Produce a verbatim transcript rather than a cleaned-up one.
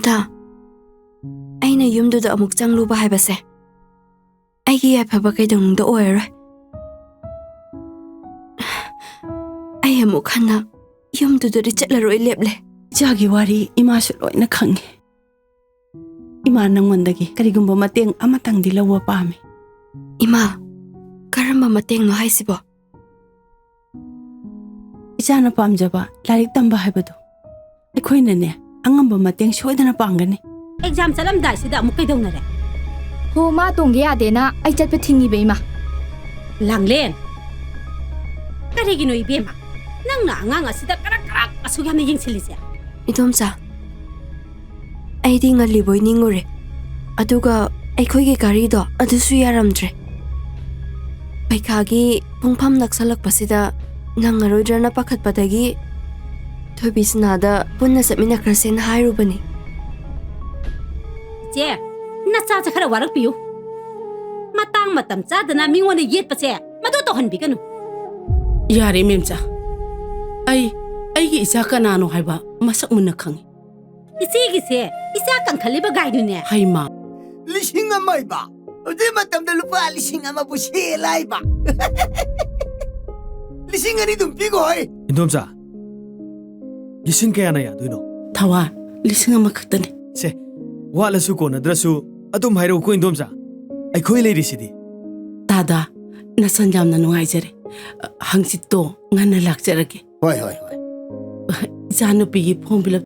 ꯇꯥ, ꯑꯩꯅ ꯌꯨꯝꯗꯨꯗ ꯑꯃꯨꯛ ꯆꯪꯂꯨꯕ ꯍꯥꯏꯕꯁꯦ ꯑꯩꯒꯤ ꯌꯥꯏꯐꯕ ꯀꯩꯗꯧꯅꯨꯡꯗ ꯑꯣꯏꯔꯔꯣꯏ꯫ ꯑꯩ ꯑꯃꯨꯛ ꯍꯟꯅ ꯌꯨꯝꯗꯨꯗꯗꯤ ꯆꯠꯂꯔꯣꯏ ꯂꯦꯞꯂꯦ꯫ ꯏꯆꯥꯒꯤ ꯋꯥꯔꯤ ꯏꯃꯥꯁꯨ ꯂꯣꯏꯅ ꯈꯪꯉꯤ꯫ ꯏꯃꯥ ꯅꯪꯉꯣꯟꯗꯒꯤ ꯀꯔꯤꯒꯨꯝꯕ ꯃꯇꯦꯡ ꯑꯃꯇꯪꯗꯤ ꯂꯧꯕ ꯄꯥꯝꯃꯤ꯫ ꯏꯃꯥ, ꯀꯔꯝꯕ ꯃꯇꯦꯡꯅꯣ ꯍꯥꯏꯁꯤꯕꯣ? ꯏꯆꯥꯅ ꯄꯥꯝꯖꯕ ꯂꯥꯏꯔꯤꯛ ꯇꯝꯕ ꯍꯥꯏꯕꯗꯨ ꯑꯩꯈꯣꯏꯅꯅꯦ ꯑꯉꯝꯕ ꯃꯇꯦꯡ ꯁꯣꯏꯗꯅ ꯄꯥꯡꯒꯅꯤ꯫ ꯑꯦꯛꯖꯥꯝ ꯆꯠꯂꯝꯗꯥꯏꯁꯤꯗ ꯑꯃꯨꯛ ꯀꯩꯗꯧꯅꯔꯦ? ꯍꯣ, ꯃꯥ ꯇꯣꯡꯒꯦ ꯌꯥꯗꯦꯅ ꯑꯩ ꯆꯠꯄ ꯊꯤꯡꯉꯤꯕ, ꯏꯃꯥ꯫ ꯂꯥꯡꯂꯦꯟ! ꯀꯔꯤꯒꯤꯅꯣ ꯏꯕꯦꯝꯃ? ꯅꯪꯅ ꯑꯉꯥꯡ ꯑꯁꯤꯗ ꯀꯔꯛ ꯀꯔꯛ ꯑꯁꯨꯛ ꯌꯥꯝꯅ ꯌꯦꯡꯁꯤꯜꯂꯤꯁꯦ? ꯏꯗꯣꯝꯆꯥ, ꯑꯩꯗꯤ ꯉꯜꯂꯤꯕꯣꯏ ꯅꯤꯡꯉꯨꯔꯦ꯫ ꯑꯗꯨꯒ ꯑꯩꯈꯣꯏꯒꯤ ꯒꯥꯔꯤꯗꯣ ꯑꯗꯨꯁꯨ ꯌꯥꯔꯝꯗ꯭ꯔꯦ꯫ ꯄꯩꯈꯥꯒꯤ ꯄꯨꯡꯐꯝ ꯅꯛꯁꯜꯂꯛꯄꯁꯤꯗ ꯅꯪꯉꯔꯣꯏꯗ꯭ꯔꯅ ꯄꯥꯈꯠꯄꯗꯒꯤ ꯊꯣꯏꯕꯤꯁꯅꯥꯗ ꯄꯨꯟꯅ ꯆꯠꯃꯤꯟꯅꯈ꯭ꯔꯁꯦꯅ ꯍꯥꯏꯔꯨꯕꯅꯤ꯫ ꯏꯆꯦ, ꯅꯆꯥꯁꯦ ꯈꯔ ꯋꯥꯔꯛꯄꯤꯌꯨ꯫ ꯃꯇꯥꯡ ꯃꯇꯝ ꯆꯥꯗꯅ ꯃꯤꯉꯣꯟꯗ ꯌꯦꯠꯄꯁꯦ ꯃꯗꯨ ꯇꯧꯍꯟꯕꯤꯒꯅꯨ꯫ ꯌꯥꯔꯦ, ꯃꯦꯝꯆꯥ꯫ ꯑꯩ, ꯑꯩꯒꯤ ꯏꯆꯥ ꯀꯅꯥꯅꯣ ꯍꯥꯏꯕ ꯃꯁꯛ ꯃꯨꯟꯅ ꯈꯪꯏ꯫ ꯏꯆꯦꯒꯤꯁꯦ ꯏꯆꯥ ꯀꯟꯈꯠꯂꯤꯕ ꯒꯥꯏꯗꯨꯅꯦ꯫ ꯍꯩꯃꯥ! ꯂꯤꯁꯤꯡ ꯑꯃ ꯍꯥꯏꯕ? ꯍꯧꯖꯤꯛ ꯃꯇꯝꯗ ꯂꯨꯄꯥ ꯂꯤꯁꯤꯡ ꯑꯃꯕꯨ ꯁꯦꯜ ꯍꯥꯏꯕ? ꯂꯤꯁꯤꯡ ꯑꯅꯤ ꯑꯗꯨꯝ ꯄꯤꯈꯣ ꯍꯩ꯫ ꯏꯟꯗꯣꯝꯆꯥ, ꯂꯤꯁꯤꯡ ꯀꯌꯥꯅ ꯌꯥꯗꯣꯏꯅꯣ? ꯊꯋꯥ, ꯂꯤꯁꯤꯡ ꯑꯃꯈꯛꯇꯅꯤ꯫ ꯁꯦ, ꯋꯥꯠꯂꯁꯨ ꯀꯣꯟꯅꯗ꯭ꯔꯁꯨ ꯑꯗꯨꯝ ꯍꯥꯏꯔꯛꯎꯀꯣ, ꯏꯟꯗꯣꯝꯆꯥ꯫ ꯑꯩꯈꯣꯏ ꯂꯩꯔꯤꯁꯤꯗꯤ꯫ ꯇꯥꯗꯥ, ꯅꯁꯟ ꯌꯥꯝꯅ ꯅꯨꯡꯉꯥꯏꯖꯔꯦ꯫ ꯍꯪꯆꯤꯠꯇꯣ ꯉꯟꯅ ꯂꯥꯛꯆꯔꯒꯦ꯫ ꯍꯣꯏ, ꯍꯣꯏ, ꯍꯣꯏ꯫ ꯏꯆꯥꯅꯨꯄꯤꯒꯤ form fill up